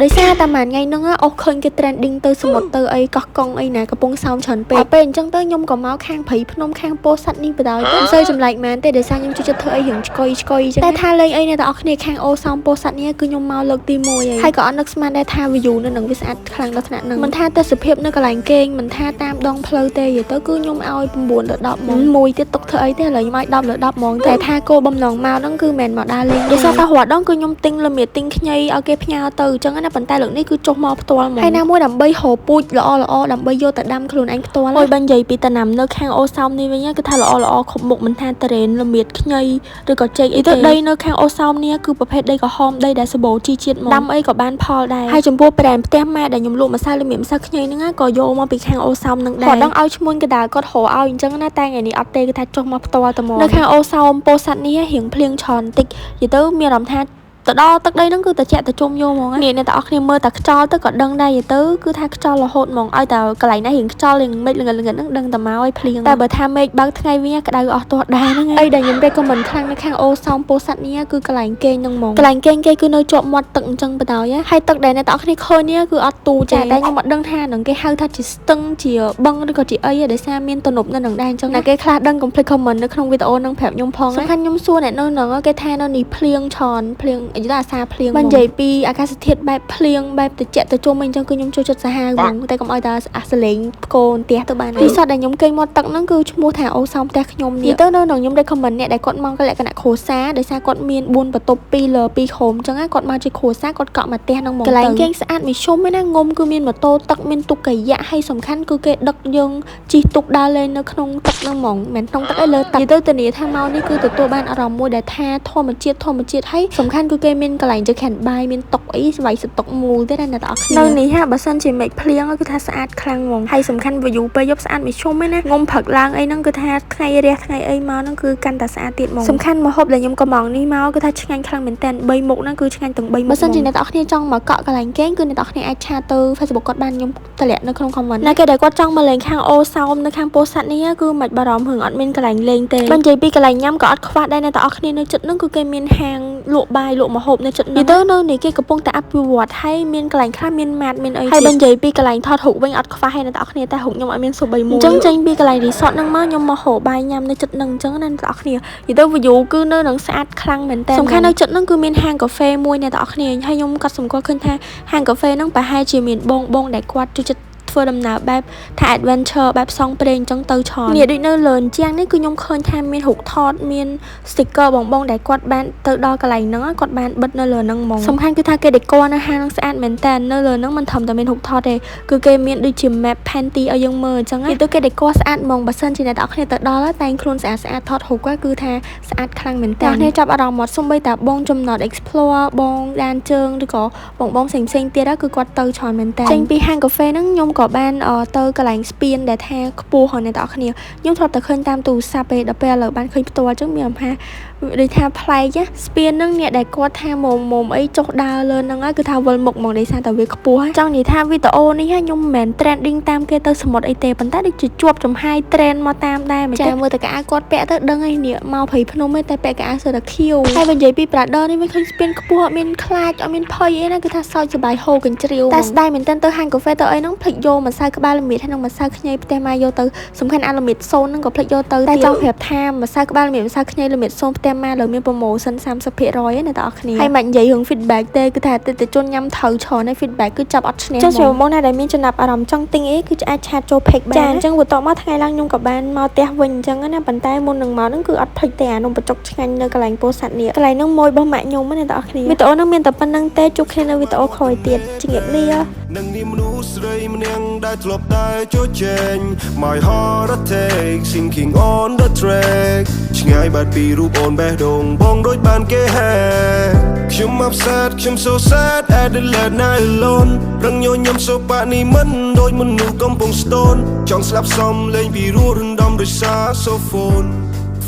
ដោយសារតែមួយថ្ងៃហ្នឹងអូសឃើញគេ trending ទៅសមុទ្រទៅអីកោះកុងអីណាកំពង់សោមច្រើនពេកដល់ពេលអញ្ចឹងទៅខ្ញុំក៏មកខាងព្រៃភ្នំខាងពោធិ៍សាត់នេះបណ្ដោយទៅមិនសូវចម្លែកមែនទេដោយសារខ្ញុំចូលចិត្តធ្វើអីរឿងឆ្កុយឆ្កុយអញ្ចឹងតែថាលេងអីអ្នកទាំងអស់គ្នាខាងអូសោមពោធិ៍សាត់នេះគឺខ្ញុំមកលើកទី1ហើយហើយក៏អត់នឹកស្មានដែរថា view នៅនឹងវាស្អាតខ្លាំងដល់ថ្នាក់ហ្នឹងមិនថាទេសភាពនៅកន្លែងគេងមិនថាតាមដងផ្លូវទេនិយាយទៅគឺខ្ញុំឲ្យ9លើ10ហ្មងមួយទៀតទុកធ្វើអីទេឥឡូវខ្ញុំឲ្យ10លើ10ហ្មងតែថាគោលបំណងមកហ្នឹងគឺមិនមែនមកដើរលេងដោយសារតែរាល់ដងគឺខ្ញុំទិញល្មៀតទិញខ្ញីឲ្យគេផ្ញើទៅអញ្ចឹងណាប៉ុន្តែលើកនេះគឺចុះមកផ្ទាល់ហ្មងហើយណាមួយដើម្បីរកពូជល្អល្អដើម្បីយកទៅដាំខ្លួនឯងផ្ទាល់អូយបើនិយាយពីតំណាំនៅខាងអូសោមនេះវិញគឺថាល្អល្អគ្រប់មុខមិនថាតរ៉េនល្មៀតខ្ញីឬក៏ចេកអីទៅដីនៅខាងអូសោមនេះគឺប្រភេទដីក្រហមដីដែលសម្បូរជីជាតិមកដាំអីក៏បានផលដែរហើយចំពោះប្រែនផ្ទះម៉ែដែលខ្ញុំលក់ម្សៅល្មៀតម្សៅខ្ញីហ្នឹងក៏យកមកពីខាងអូសោមហ្នឹងដែរគាត់ដឹងឲ្យឈ្មួញកដាលគាត់រកឲ្យអញ្ចឹងណាតែថ្ងៃនេះអត់ទេគឺថាចុះមកផ្ទាល់តែមកនៅខាងអូសោមពោធិ៍សាត់នេះរៀងភ្លៀងច្រើនបន្តិចនិយាយទៅមានអារម្មណ៍ថាទៅដល់ទឹកដីហ្នឹងគឺត្រជាក់ត្រជុំយកហ្មងនេះអ្នកទាំងអស់គ្នាមើលតែខ្យល់ទៅក៏ដឹងដែរនិយាយទៅគឺថាខ្យល់រហូតហ្មងឲ្យតែកន្លែងណារៀងខ្យល់រៀងមេឃល្ងិតល្ងិតហ្នឹងដឹងតែមកឲ្យភ្លៀងតែបើថាមេឃបើកថ្ងៃវិញក្តៅអស់ទាស់ដែរហ្នឹងអីដែលខ្ញុំ recommend ខ្លាំងនៅខាងអូសោមពោធិ៍សាត់នេះគឺកន្លែងគេងហ្នឹងហ្មងកន្លែងគេងគេគឺនៅជាប់មាត់ទឹកអញ្ចឹងបណ្ដោយហើយទឹកដែលអ្នកទាំងអស់គ្នាឃើញនេះគឺអត់ទូចាតែខ្ញុំអត់ដឹងថានឹងគេហៅថាជាស្ទឹងជាបឹងឬក៏ជាអីដោយសារមានទំនប់នៅនឹងដែរអញ្ចឹងណាគេខ្លះដឹងកុំភ្លេច comment នៅក្នុងវីដេអូហ្នឹងប្រាប់ខ្ញុំផងសំខាន់ខ្ញុំសួរអ្នកនៅហ្នឹងគេថានៅនេះភ្លៀងច្រើនភ្លៀងអីទៅអាសាភ្លៀងបើនិយាយពីអាកាសធាតុបែបភ្លៀងបែបត្រជាក់ត្រជុំអីអញ្ចឹងគឺខ្ញុំចូលចិត្តសាហាវហ្មងតែកុំឲ្យតែអាសលេងផ្គោផ្ទះទៅបានទីសតដែលខ្ញុំគេងមាត់ទឹកហ្នឹងគឺឈ្មោះថាអូសោមផ្ទះខ្ញុំនេះទៅនៅនឹងខ្ញុំ recommend អ្នកដែលគាត់មកលក្ខណៈគ្រួសារដោយសារគាត់មាន4បន្ទប់2លើ2ក្រុមអញ្ចឹងគាត់មកជាគ្រួសារគាត់កក់មកផ្ទះហ្នឹងហ្មងកន្លែងគេងស្អាតមួយជុំឯណាងុំគឺមានម៉ូតូទឹកមានទូកកាយ៉ាក់ហើយសំខាន់គឺគេដឹកយើងជិះទូកដើរលេងនៅក្នុងទឹកហ្នឹងហ្មងមិនក្នុងទឹកអីលើទឹកនិយាយទៅធានាថាមកនេះគឺទទួលបានអារម្មណ៍មួយដែលថាធម្មជាតិធម្មជាតិហើយសំខាន់គឺគេមានកន្លែងចខានបាយមានតុអីស្វ័យសតុកមូលទេណាអ្នកទាំងអស់គ្នានៅនេះហាបើសិនជាមេឃភ្លៀងគឺថាស្អាតខ្លាំងហ្មងហើយសំខាន់ view ពេលយប់ស្អាតមួយជុំឯណាងុំព្រឹកឡើងអីហ្នឹងគឺថាថ្ងៃរះថ្ងៃអីមកហ្នឹងគឺកាន់តែស្អាតទៀតហ្មងសំខាន់ម្ហូបដែលខ្ញុំកំងនេះមកគឺថាឆ្ងាញ់ខ្លាំងមែនតើ3មុខហ្នឹងគឺឆ្ងាញ់ទាំង3មុខបើសិនជាអ្នកទាំងអស់គ្នាចង់មកកក់កន្លែងគេងគឺអ្នកទាំងអស់គ្នាអាច chat ទៅ Facebook គាត់បានខ្ញុំតម្លាក់នៅក្នុង comment ណាគេដែលគាត់ចង់មកលេងខាងអូសោមនៅខាងពោធិ៍សាត់នេះគឺមិនបារម្ភរឿងអត់មានកន្លែងលេងទេបើនិយាយពីកន្លែងញ៉ាំក៏អត់ខ្វះដែរអ្នកទាំងអស់គ្នានៅចិត្តហ្នឹងគឺគេមានហាងលក់បាយលក់ម្ហូបនៅចិត្តហ្នឹងនិយាយទៅនៅនេះគេកំពុងតែអភិវឌ្ឍហើយមានកន្លែងខ្លះមានម៉ាតមានអីហើយបើនិយាយពីកន្លែងថតរូបវិញអត់ខ្វះហើយអ្នកទាំងអស់គ្នាតែរូបខ្ញុំអត់មានសូម្បីមួយអញ្ចឹងចេញពីកន្លែង resort ហ្នឹងមកខ្ញុំមកហូបបាយញ៉ាំនៅចិត្តហ្នឹងអញ្ចឹងណាអ្នកទាំងអស់គ្នានិយាយទៅ view គឺនៅនឹងស្អាតខ្លាំងមែនតើសំខាន់នៅចិត្តហ្នឹងគឺមានហាងកាហ្វេមួយអ្នកទាំងអស់គ្នាហើយខ្ញុំក៏សម្គាល់ឃើញថាហាងកាហ្វេហ្នឹងប្រហែលជាមានបងបងដែលគាត់ចូលចិត្តធ្វើដំណើរបែបថា adventure បែបផ្សងព្រេងអញ្ចឹងទៅច្រើននេះដូចនៅលើអញ្ចឹងនេះគឺខ្ញុំឃើញថាមានរូបថតមាន sticker បងបងដែលគាត់បានទៅដល់កន្លែងហ្នឹងគាត់បានបិទនៅលើហ្នឹងហ្មងសំខាន់គឺថាគេ decor នៅហាងហ្នឹងស្អាតមែនតើនៅលើហ្នឹងមិនត្រឹមតែមានរូបថតទេគឺគេមានដូចជា map ផែនទីឲ្យយើងមើលអញ្ចឹងនិយាយទៅគេ decor ស្អាតហ្មងបើសិនជាអ្នកទាំងអស់គ្នាទៅដល់តែងខ្លួនស្អាតស្អាតថតរូបគឺថាស្អាតខ្លាំងមែនតើអ្នកចាប់អារម្មណ៍មកសំបីតាបងចំណត explore បងដានជើងឬក៏បងបងផ្សេងផ្សេងទៀតគឺគាត់ទៅច្រើនមែនតើចេញពីហាងកាហ្វេហ្នឹងខ្ញុំក៏បានទៅកន្លែងស្ពានដែលថាខ្ពស់ហ្នឹងអ្នកទាំងអស់គ្នាខ្ញុំធ្លាប់តែឃើញតាមទូរស័ព្ទទេដល់ពេលឥឡូវបានឃើញផ្ទាល់អញ្ចឹងមានអារម្មណ៍ថាដូចថាប្លែកស្ពានហ្នឹងអ្នកដែលគាត់ថាមុំមុំអីចុះដើរលើហ្នឹងគឺថាវិលមុខហ្មងដោយសារតែវាខ្ពស់ចង់និយាយថាវីដេអូនេះខ្ញុំមិនមែន trending តាមគេទៅសមុទ្រអីទេប៉ុន្តែដូចជាជាប់ចំហាយ trend មកតាមដែរមិនចាមើលតែកៅគាត់ពាក់ទៅដឹងឯនេះមកព្រៃភ្នំឯងតែពាក់កៅអៅសុទ្ធតែខៀវហើយបើនិយាយពី brother នេះវិញឃើញស្ពានខ្ពស់អត់មានខ្លាចអត់មានភ័យអីណាគឺថាសើចសប្បាយហូរកញ្ជ្រៀវតែស្ដាយមែនទែនទៅហាងកាហ្វេទៅអីហ្នឹងភ្លេចយកម្សៅក្បាលល្មៀតហើយនិងម្សៅខ្ញីផ្ទះម៉ែយកទៅសំខាន់អាល្មៀតសូនហ្នឹងក៏ភ្លេចយកទៅតែចង់ប្រាប់ថាម្សៅក្បាលល្មៀតម្សៅខ្ញីល្មៀតសូនផ្ទះម៉ែលើមាន promotion 30%ណាអ្នកទាំងអស់គ្នាហើយមិននិយាយរឿង feedback ទេគឺថាអតិថិជនញ៉ាំត្រូវច្រើនហើយ feedback គឺចាប់អត់ឈ្នះចុះសម្រាប់បងណាដែលមានចំណាប់អារម្មណ៍ចង់ទិញអីគឺអាច chat ចូល page បានចាអញ្ចឹងបន្ទាប់មកថ្ងៃឡើងខ្ញុំក៏បានមកផ្ទះវិញអញ្ចឹងណាប៉ុន្តែមុននឹងមកហ្នឹងគឺអត់ភ្លេចទេអានំបញ្ចុកឆ្ងាញ់នៅកន្លែងពោធិ៍សាត់នេះកន្លែងហ្នឹងមួយរបស់ម៉ាក់ខ្ញុំណាអ្នកទាំងអស់គ្នាវីដេអូហ្នឹងមានតែប៉ុណ្្នឹងទេជួបគ្នានៅវីដេអូក្រោយទៀតជំរាបលា នឹងនេះមនុស្សស្រីម្នាក់ដែលធ្លាប់តែជជែង My heart attack, sinking on the track ឆ្ងាយបាត់ពីរូបអូនបេះដូងបងដូចបានគេហែខ្ញុំ upset ខ្ញុំ so sad at the late night alone រឹងញញឹមសូប៉ានេះមិនដូចមនុស្សកំពុង stone ចង់ស្លាប់សំលេងពីរោះរំដំដោយ saxophone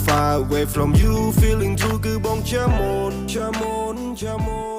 Far away from you, feeling true គឺបងចាំអូនចាំអូនចាំអូន។